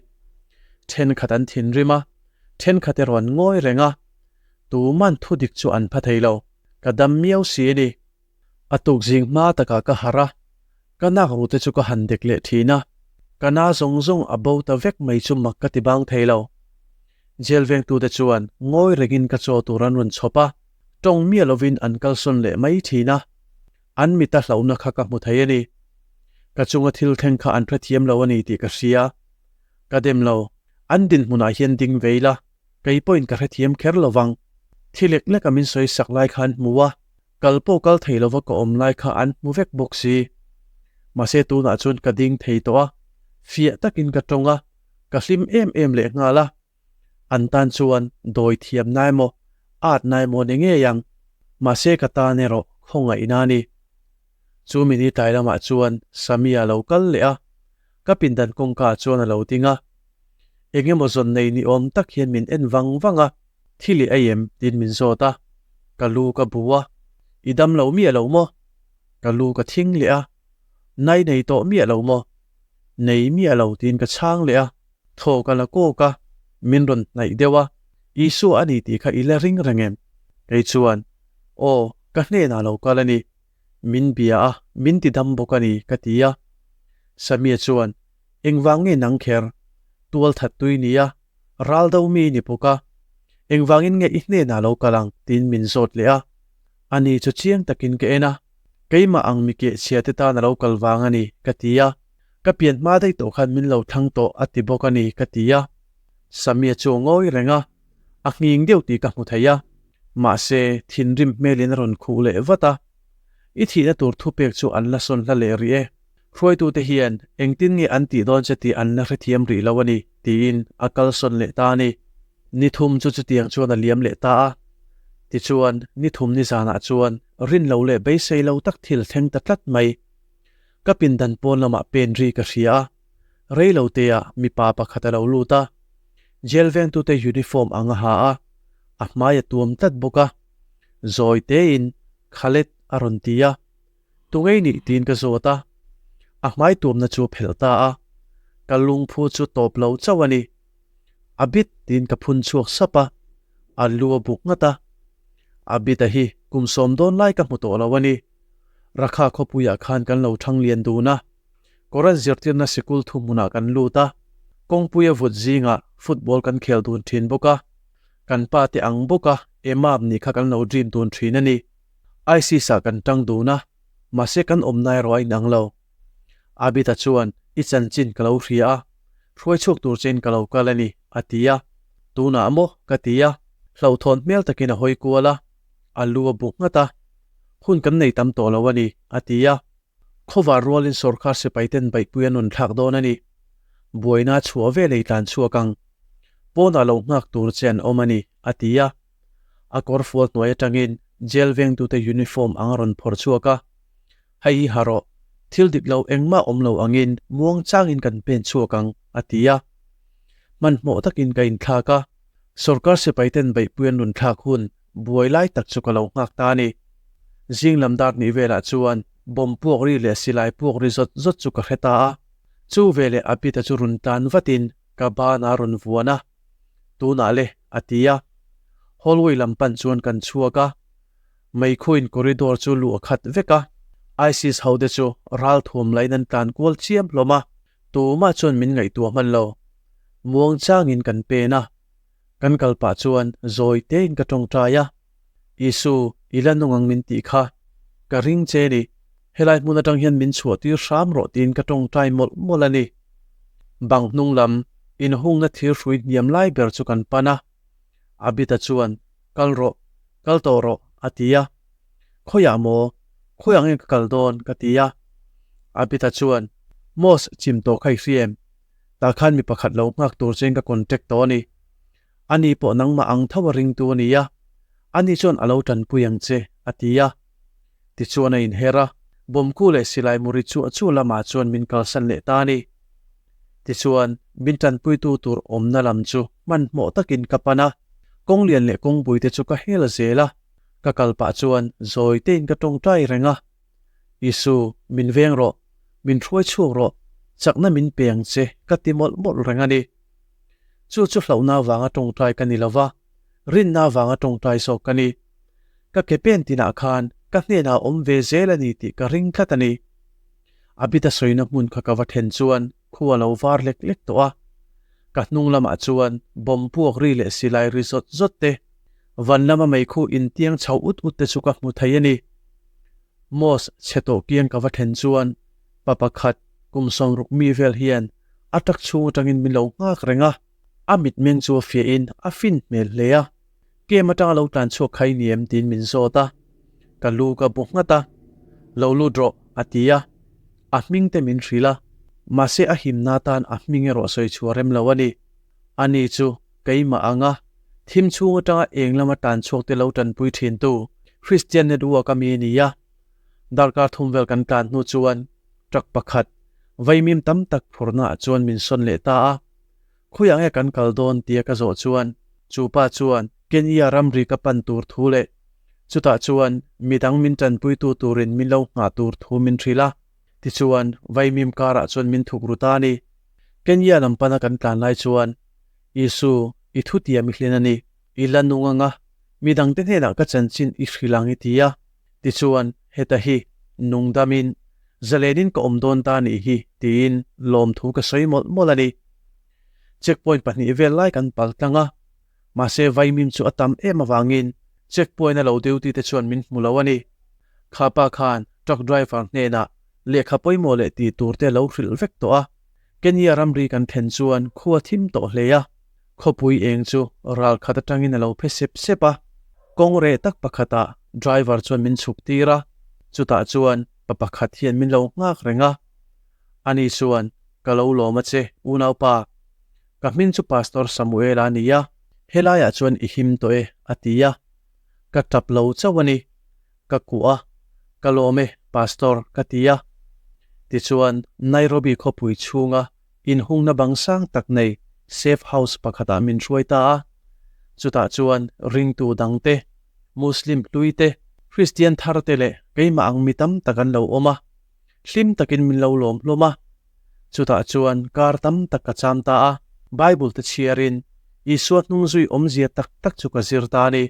Thenkhat an thinrim a, thenkhat erawh an ngawi reng a. Tuman thu dik chu an pha thei lo, ka dam miau si a ni. A tuk zing hma takah ka harh a, ka nak ru te chu ka han dek leh thin a, ka na zawng zawng a bo ta vek mai chu mak ka ti bang thei lo. Jail vengtute chuan ngawi rengin ka chaw tur an rawn chhawp a, tawng miah lovin an kalsawn leh mai thin a, an mita hlauhna kha ka hmu thei a ni. Ka chunga thil thleng kha an hrethiam lo a ni tih ka hria. Ka dem lo, an dinhmunah hian ding vei la, kei pawhin ka hrethiam kher lo vang. Thi lek leka min sawi sak lai kha an hmu a, Kal pawh kal thei lova ka awm lai kha an hmu vek bawk si. Mahse tunah chuan ka ding thei tawh a, fiah takin ka tawng a, ka hlim em em leh nghal a. An tan chuan dawi thiam na emaw, at na emaw ni ngei ang. Mahse ka tan erawh khawngaihna a ni. Chu mini tlai lamah chuan Samia a lo kal leh a, ka pindan kawngka ah chuan a lo ding a. Eng emaw zawn nei ni awm tak hian min en vang vang a. Thil i ei em? tiin min zawt a, ka lu ka bu a, I dam lo miah lo maw? Ka lu ka thing leh a, Nai nei tawh miah lo maw? Nei miah lo tiin ka chhang leh a, thaw ka la kawk a, min rawn hnaih deuh a, Isua a ni tih kha i la ring reng em? Kei chuan, Aw, ka hnenah lo kal a ni, min bia a, min ti dam bawk a ni, ka ti a. Samia chuan, Engvang nge nang kher? Tual that tui nia, Ral do mi ni bawk a, engvangin nge i hnenah lo kal ang? tiin min zawt leh a. Ani chu chiang takin ka en a. Keimah ang mi keh chhia te tan a lo kal vang a ni, ka ti a. Ka pian hma daih tawh khan min lo thlang tawh a ti bawk a ni, ka ti a. Samia chu a ngawi reng a, a nghing deuh tih ka hmu thei a. Mahse, thinrim hmelin a rawn khuh leh vat a. I thihna tur thupek chu an la sawn hla leh rih e. Hruaitute hian engtin nge an tih dawn che tih an la hrethiam rih lo a ni, tiin a kalsawn leh ta a ni. Ni thum chu chutiang chuan a liam leh ta a. Tichuan, ni thum ni zanah chuan rin lo leh beisei lo tak thil thleng ta tlat mai. Ka pindan pawn lamah pen ri ka hria a, rei lo teah mipa pakhat a lo lut a. Jail vengtute uniform ang a ha a, a hmai a tuam tlat bawk a. Zawi tein, Khaled a rawn ti a. Tungei nih tiin ka zawt a, a hmai tuamna chu a phelh ta a, ka lungphu chu tawp lo chauh a ni. A bit tiin ka phun chhuak sap a, a lu a buk nghat a. A bit a hi kum sawm dawn lai ka hmu tawh lo a ni. Rakha khawpuiah khan kan lo thang lian dun a, Koran zirtirna sikul thuhmunah kan lut a, kawngpui a vut zingah football kan khel dun thin bawk a, kan pa te ang bawka imam nih kha kan lo dream dun thin a ni. ISIS ah kan tang dun a, mahse kan awmna erawh a inang lo. Abida chuan, I chanchin ka lo hria a, hruai chhuak tur chein ka lo kal a ni, a ti a. Tunah maw? ka ti a. Hlauhthawn hmel takin a hawi kual a, a lu a bu nghat a. Hun kan nei tam tawh lo a ni, a ti a. Khawvar rualin sawrkar sipaiten baihpui an rawn thlak dawn a ni. Buaina chhuah ve lei tlan chhuak ang. Pawnah lo nghak tur che an awm a ni, a ti a. A kawr fual hnuai atangin jail vengtute uniform ang a rawn phawrh chhuak a. Hei hi ha rawh, thil dik lo engmah awm lo angin muang changin kan pen chhuak ang, a ti a. Hmanhmawh takin ka inthlak a, sawrkar sipaiten beihpui an rawn thlak hun buai lai tak chu ka lo nghak ta a ni. Zing lam dar hnih velah chuan bomb puak ri leh silai puak ri zawt zawt chu ka hre ta a. Chu veleh Abita chu rawn tlan vatin ka ban a rawn vuan a. Tunah le, a ti a. Hallway lam pan chuan kan chhuak a. Meikhuin corridor chu luh a khat vek a. ISIS hote chu ral thuam lain an tlan kual chiam hlawm a. Tumah chuan min ngaihtuah hman lo. Muang changin kan pen a. Kan kal pah chuan zawi tein ka tawngtai a. Isu, i la nung ang min tih kha. Ka ring che ni. Helai hmun atang hian min chhuah tir hram rawh tiin ka tawngtai mawlh mawlh a ni. Bang hnung lam, inhungna thir hrui hniam lai ber chu kan pan a. Abita chuan, Kal rawh, kal tawh rawh, a ti a. Khawiah maw? Khawiah nge ka kal dawn? ka ti a. Abita chuan, Mosque chim tawh kha i hria em? Tah khan mi pakhat lo nghak tur chein ka contact tawh a ni. Ani pawh nangmah ang tho a ringtu a ni a, ani chuan a lo tanpui ang che, a ti a. Tichuan a inher a, bawmku leh silai muri chu a chu lamah chuan min kalsan leh ta a ni. Tichuan, min tanpuitu tur awmna lam chu hmanhmawh takin ka pan a, kawng lian leh kawngpui te chu ka hel zel a, ka kal pah chuan zawi tein ka tawngtai reng a. Isu, min veng rawh, min hruai chhuak rawh, chakna min pe ang che, ka ti mawlh mawlh reng a ni. Chu chu hlauhna avanga tawngtai ka ni lo va, rinna avanga tawngtai zawk ka ni. Ka ke pen tinah khan ka hnenah a awm ve zel a ni tih ka ring tlat a ni. Abita sawina hmun kha ka va then chuan khu a lo var lek lek tawh a. Ka hnung lamah chuan bomb puak ri leh silai ri zawt zawt te, van lama meikhu intiang chho ut ut te chu ka hmu thei a ni. Mosque chhe tawh kiang ka va then chuan pa pakhat kum sawmruk mi vel hian a tak chhung atangin min lo nghak reng a, a mitmeng chu a fiahin a fin hmel hle a. Kem atanga lo tlan chhuak kha i ni em tiin min zawt a, ka lu ka bu nghat a, Lo lut rawh a ti a, a hming te min hrilh a, mahse a himna atan a hming erawh sawi chhuah rem lo a ni. Ani chu keimah anga thim chhung atanga eng lama tlan chhuak te lo tanpui thintu Christian Network a mi a ni a. Darkar thum vel kan tlan hnu chuan truck pakhat vaimim tam tak phurna ah chuan min sawn leh ta a. Khawiah nge kan kal dawn tia ka zawh chuan chu pa chuan Kenya ramri ka pan tur thu leh chutah chuan midang min tanpuitu turin min lo nghah tur thu min hrilh a. Tichuan vaimim karah chuan min thuk ru ta a ni. Kenya lam pana kan tlan lai chuan Isu, i thutiam i hlen a ni. I la nung anga midangte hnenah ka chanchin i hrilh ang i ti a. Tichuan, heta hi nungdamin zalenin ka awm dawn ta nih hi tiin lawmthu ka sawi mawlh mawlh a ni. Checkpoint pahnih vel lai kan pal tlang a, mahse vaimim chu a tam em avangin checkpoint a lo duty te chuan min hmu lo a ni. Kha pa khan Truck driver hnenah lehkha pawimawh leh tih tur te lo hrilh vek tawh a. Kenya ramri kan thlen chuan khua thim tawh hle a, khawpui eng chu ral khat atangin a lo phe sep sep a. Kawng reh tak pakhatah driver chuan min chhuk tir a, chutah chuan pa pakhat hian min lo nghak reng a. Ani chuan, Ka lo lawm a che, unaupa. Ka hming chu Pastor Samuel-a a ni a, helaiah chuan i him tawh e, a ti a. Ka tap lo chauh a ni. Ka kuah a, Ka lawm e, Pastor, ka ti a. Tichuan, Nairobi khawpui chhunga inhungna bang sang tak nei safe house pakhatah min hruai ta a. Chutah chuan ringtu dangte, Muslim hluite, Kristian tharte leh keimah ang mi tam tak an lo awm a. Hlim takin min lo lawm hlawm a. Chutah chuan kar tam tak ka cham ta a. Bible te chhiarin Isua hnungzui awmzia tak tak chu ka zir ta a ni.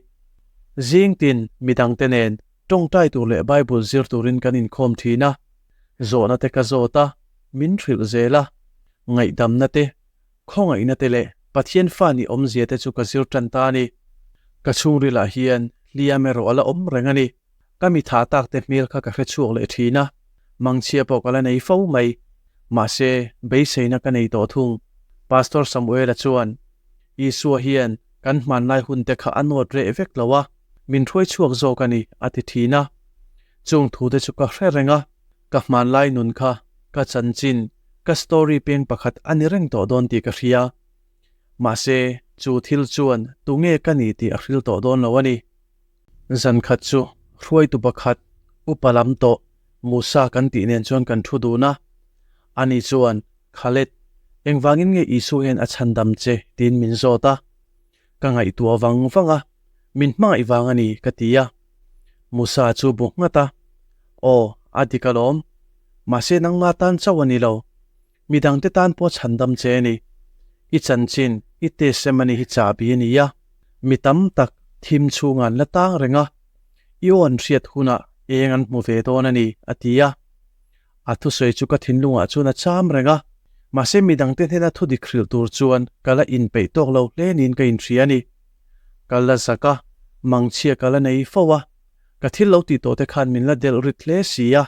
Zing tin midangte nen tawngtai tur leh Bible zir turin kan inkhawm thin a. Zawhna te ka zawt a, min hrilh zel a. Ngaihdamna te, khawngaihna te leh Pathian fa nih awmzia te chu ka zir tan ta a ni. Ka chhungrilah hian hliam erawh a la awm reng a ni. Ka mi tha tak te hmel kha ka hre chhuak leh thin a, mangchhia pawh ka la nei fo mai. Mahse, beiseina ka nei tawh thung. Pastor Samuela chuan, Isua hian kan hmanlai hun te kha a nawt reh vek lo a, min hruai chhuak zawk a ni, a ti thin a. Chung thu te chu ka hre reng a, ka hmanlai nun kha ka chanchin, ka story peng pakhat a ni reng tawh dawn tih ka hria. Mahse, chu thil chuan tunge ka ni tih a hril tawh dawn lo a ni. Zan khat chu hruaitu pakhat upa lam tawh Musa kan tih nen chuan kan thu dun a. Ani chuan, Khaled, engvangin nge Isu hian a chhandam che? tiin min zawt a. Ka ngaihtuah vang vang a, min hmangaih vang a ni, ka ti a. Musa chu bu nghat a, Aw, a dik alawm. Mahse nangma tan chauh a ni lo. Midangte tan pawh chhandam che a ni. I chanchin, i testimony hi chahbi a ni a. Mi tam tak thim chhungah an la tang reng a, i aw an hriat hunah eng an hmu ve dawn a ni, a ti a. A thusawi chu ka thinlungah chuan a cham reng a, mahse midangte hnena thudik hrilh tur chuan ka la inpeih tawk lo hle niin ka inhria a ni. Ka la zak a, mangchhia ka la nei fo a, ka thil lo tih tawhte khan min la delh rit hle si a.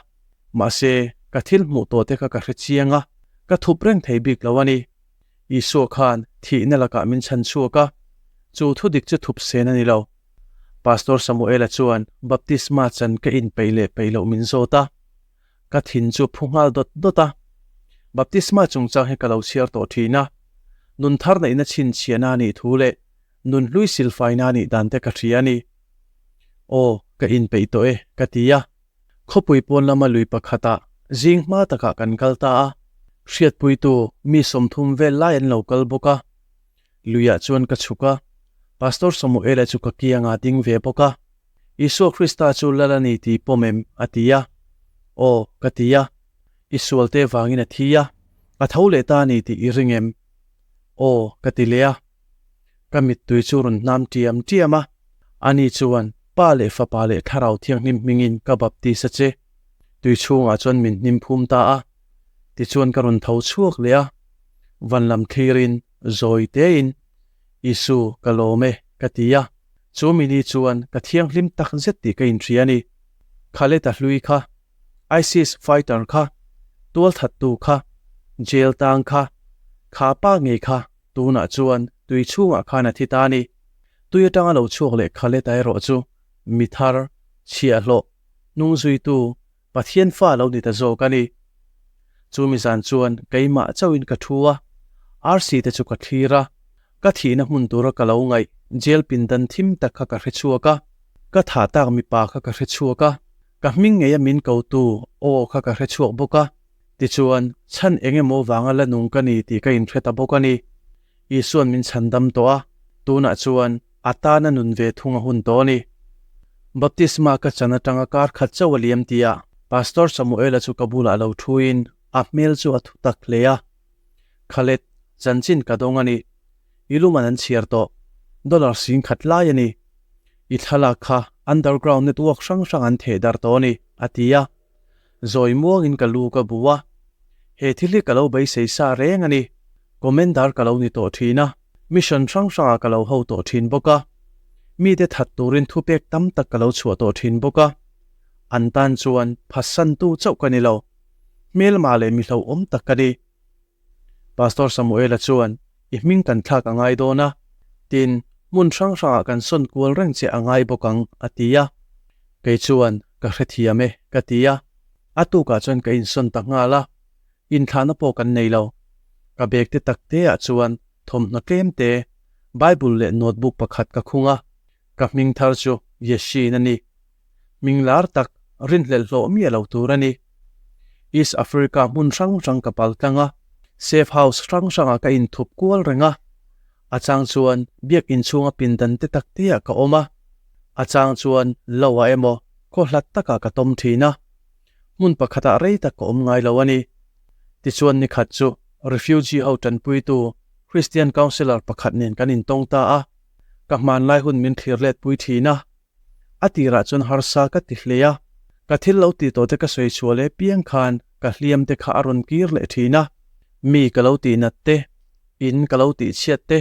Mahse, ka thil hmuh tawhte kha ka hre chiang a, ka thup reng thei bik lo a ni. Isua khan thihna lakah min chhan chhuak a, chu thu dik chu thup sen a ni lo. Pastor Samuela chuan baptisma chan ka inpeih leh peih loh min zawt a, ka thin chu phu nghal dawt dawt a. Baptisma chungchang hi ka lo chhiar tawh thin a, nun thar neihna chhinchhiahna a nih thu leh nun hlui silfaina a nih dan te ka hria a ni. Aw, ka inpeih tawh e, ka ti a. Khawpui pawn lama lui pakhatah zing hma takah kan kal ta a, hriatpuitu mi 30 vel lai an lo kal bawk a. Luiah chuan ka chhuk a, Pastor Samuela chu ka kiangah ding ve bawk a. Isua Krista chu lal a ni tih pawm em? a ti a. Aw, ka ti a. I sualte vangin a thi a, a tho leh ta a ni tih i ring em? Aw, ka ti leh a. Ka mittui chu rawn hnam tiam tiam a, ani chuan Pa leh Fapa leh Thlarau Thianghlim hmingin ka baptis a che. Tui chhungah chuan min hnim phum ta a, tichuan ka rawn tho chhuak leh a, van lam thlirin zawi tein, Isu, ka lawm e, ka ti a. Chu mini chuan ka thianghlim tak zet tih ka inhria a ni. Khaled-a hlui kha, ISIS fighter kha, tualthattu kha, jail tang kha, kha pa ngei kha Tunah chuan tui chhungah khan a thi ta a ni. Tui atanga lo chhuak leh Khaled-a erawh chu mi thar, chhiahhlawh, hnungzuitu, Pathian fa lo ni ta zawk a ni. Chu mi zan chuan keimah chauhin ka thu a, RC te chu ka thlir a. Ka thihna hmun tura ka lo ngaih jail pindan thim tak kha ka hre chhuak a, ka thah tak mipa kha ka hre chhuak a, ka hming ngeia min kotu aw kha ka hre chhuak bawk a. Tichuan, chhan eng emaw vanga la nung ka ni tih ka inhre ta bawk a ni. Isua'n min chhan dam tawh a, tunah chuan a tana nun ve thung a hun tawh a ni. Baptisma ka chan atanga kar khat chauh a liam tihah Pastor Samuela chu ka bulah lo thuin a hmel chu a thu tak hle a. Khaled, chanchin ka dawng a ni. I luman an chhiar tawh. Dollar 10,000 lai a ni. I thlalak kha underground network hrang hrang an theh darh tawh a ni, a ti a. Zawi muangin ka lu ka bu a, he thil hi ka lo beisei sa reng a ni. Commander ka lo ni tawh thin a, mission hrang hrangah ka lo ho tawh thin bawk a, mite that turin thupek tam tak ka lo chhuah tawh thin bawk a. An tan chuan phatsantu chauh ka ni lo, hmelma leh mi hlauhawm tak ka ni. Pastor Samuela chuan, I hming kan thlak a ngai dawn a, tin, hmun hrang hrangah kan sawn kual reng che a ngai bawk ang, a ti a. Kei chuan, Ka hrethiam e, ka ti a. A tukah chuan ka insawn ta nghal a, inthlahna pawh kan nei lo. Ka bag te tak te ah chuan thawmhnaw tlem te, Bible leh notebook pakhat ka khung a, ka hming thar chu Yeshin a ni. Hming lar tak rinhlelh hlawh miah lo tur a ni. East Africa hmun hrang hrang ka pal tlang a, safe house hrang hrangah ka inthup kual reng a. A chang chuan biak inchhunga pindan te tak te ah ka awm a, a chang chuan lo ah emaw khaw hlat takah ka tawm thin a. Hmun pakhatah rei tak ka awm ngai lo a ni. Tichuan nikhat chu refugee ho tanpuitu Christian counsellor pakhat nen kan intawng ta a, ka hmanlai hun min thlir let pui thin a. A tirah chuan harsa ka ti hle a, ka thil lo tih tawh te ka sawi chhuah leh piang khan ka hliam te kha a rawn kir leh thin a. Mi ka lo tih nat te, in ka lo tih chhiat te,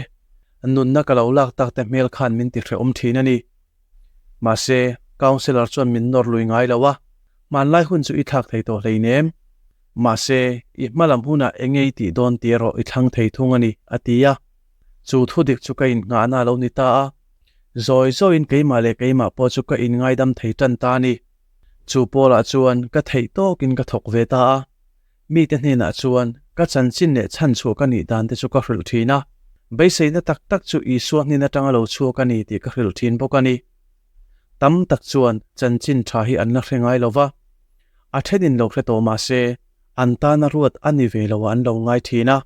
nunna ka lo lak tak te hmel khan min ti hrehawm thin a ni. Mahse, counsellor chuan min nawr lui ngai lo a, hmanlai hun chu i thlak thei tawh hleinem. Mahse, i hmalam hunah eng nge i tih dawn tih erawh i thlang thei thung a ni, a ti a. Chu thudik chu ka innghahna a lo ni ta a, zawi zawiin keimah leh keimah pawh chu ka inngaidam thei tan ta a ni. Chu pawlah chuan ka theih tawkin ka thawk ve ta a, mite hnenah chuan ka chanchin leh chhanchhuah ka nih dan te chu ka hrilh thin a, beiseina tak tak chu Isua hnen atanga lo chhuak a ni tih ka hrilh thin bawk a ni. Tam tak chuan chanchin tha hi an la hre ngai lo va, a thenin lo hre tawh mah se, an tana ruat a ni ve lo ah an lo ngai thin a.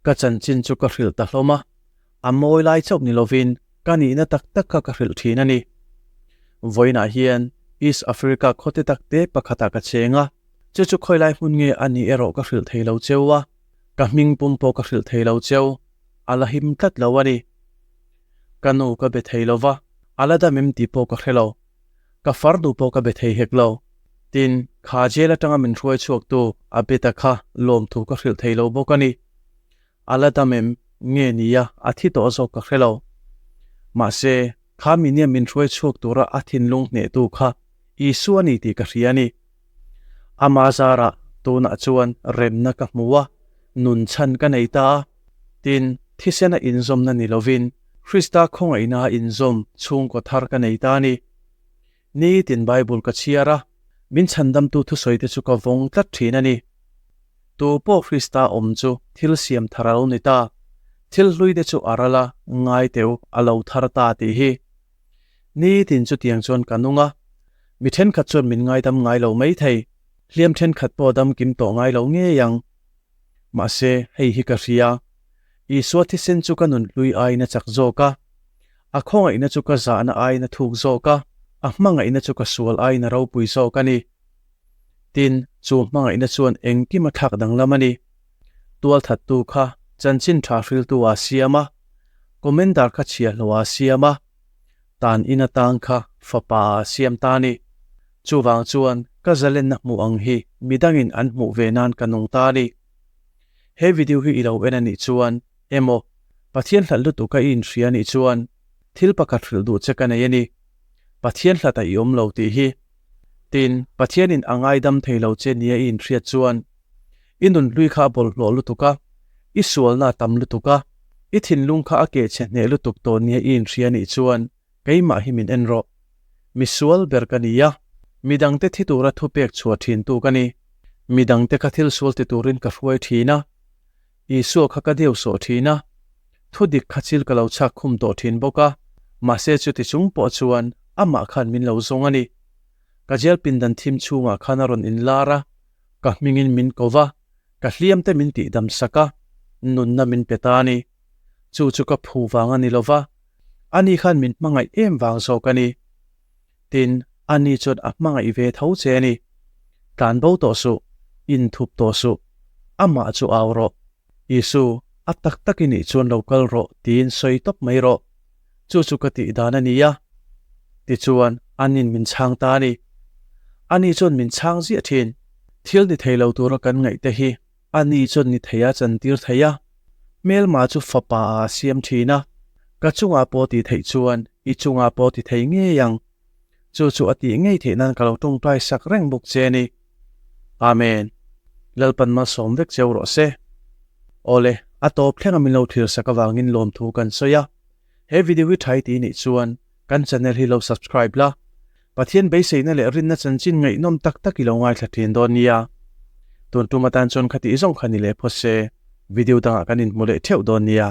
Ka chanchin chu ka hrilh ta hlawm a, a mawi lai chauh ni lovin ka nihna tak tak kha ka hrilh thin a ni. Vawiinah hian East Africa khawte tak te pakhatah ka cheng a, chu chu khawilai hmun nge a nih erawh ka hrilh thei lo cheu a, ka hming pum pawh ka hrilh thei lo cheu, a la him tlat lo a ni. Ka nu ka be thei lo va, a la dam em tih pawh ka hre lo. Ka farnu pawh ka be thei hek lo. Tin, kha jail atanga min hruai chhuaktu a be ta kha lawmthu ka hrilh thei lo bawk a ni. A la dam em nge nia a thi tawh zawk ka hre lo. Mahse, kha minia min hruai chhuak tura a thinlung hnehtu kha Isua a ni tih ka hria a ni. Ama zarah tunah chuan remna ka hmu a, nun chhan ka nei ta a. Tin, thisena inzawmna ni lovin Krista khawngaihna a inzawm chhungkaw thar ka nei ta a ni. Nitin Bible ka chhiar a, min chhandamtu thusawite chu ka vawng tlat thin a ni. Tu pawh Krista awm chu thil siam thar a lo ni ta, thil hluite chu a ral a, ngai teu a lo thar ta tih hi. Nitin chutiang chuan ka nung a, mi thenkhat chuan min ngaidam ngai lo maithei, hliam thenkhat pawh dam kim tawh ngai lo ngei ang. Mahse, hei hi ka hria, Isua thisen chu ka nun hlui aiin a chak zawk a, a khawngaihna chu ka zahna aiin a thuk zawk a, a hmangaihna chu ka sual aiin a ropui zawk a ni. Tin, chu hmangaihna chuan engkim a thlak danglam a ni. Tualthattu kha chanchin tha hriltu a siam a, Commander kha chhiahhlawh a siam a, tan in atang kha fapa a siam ta a ni. Chuvang chuan ka zalenna hmuh ang hi midangin an hmuh ve nan ka nung ta a ni. He video hi i lo en a nih chuan emaw Pathian hlat lutuk a i inhria a nih chuan thil pakhat hrilh duh che ka nei a ni. Pathian hlat a i awm lo tih hi. Tin, Pathianin a ngaidam thei lo che nia i inhriat chuan i nunhlui kha a bawlhhlawh lutuk a, i sualna a tam lutuk a, i thinlung kha a kehchhe hneh lutuk tawh nia i inhria a nih chuan keimah hi min en rawh. Misual ber ka ni a, midangte thi tura thupek chhuah thintu ka ni. Midangte kha thil sual ti turin ka hruai thin a, Isua kha ka deu sawh thin a, thudik kha chil ka lo chhak khum tawh thin bawk a, mahse chuti chung pawh chuan amah khan min lo zawng a ni. Ka jail pindan thim chhungah khan a rawn inlar a, ka hmingin min ko va, ka hliamte min tihdam sak a, nunna min pe ta a ni. Chu chu ka phu vang a ni lo va, ani khan min hmangaih em vang zawk a ni. Tin, ani chuan a hmangaih ve tho che a ni. Tlan bo tawh suh, inthup tawh suh, amah chu au rawh. Isu, a tak tak i nih chuan lo kal rawh tiin sawi tawp mai rawh. Chu chu ka tih dan a ni a. Tichuan, anin min chhang ta a ni. Ani chuan min chhang ziah thin. Thil ni thei lo tura kan ngaih te hi ani chuan ni thei a chantir thei a. Hmelma chu fapa a siam thin a. Ka chungah pawh ti theih chuan i chungah pawh ti thei ngei ang. Chu chu a tih ngei theih nan ka lo tawngtai sak reng bawk che a ni. Amen. Lalpan malsawm vek cheu rawh se. Awle, a tawp thleng a min lo thlir sak avangin lawmthu kan sawi a. He video hi tha i ti nih chuan kan channel hi lo subscribe la. Pathian beiseina leh rinna chanchin ngaihnawm tak tak i lo ngaithla thin dawn nia. Tun tum atan chuan khatih zawng kha ni leh phawt se, video dangah kan inhmu leh theuh dawn nia.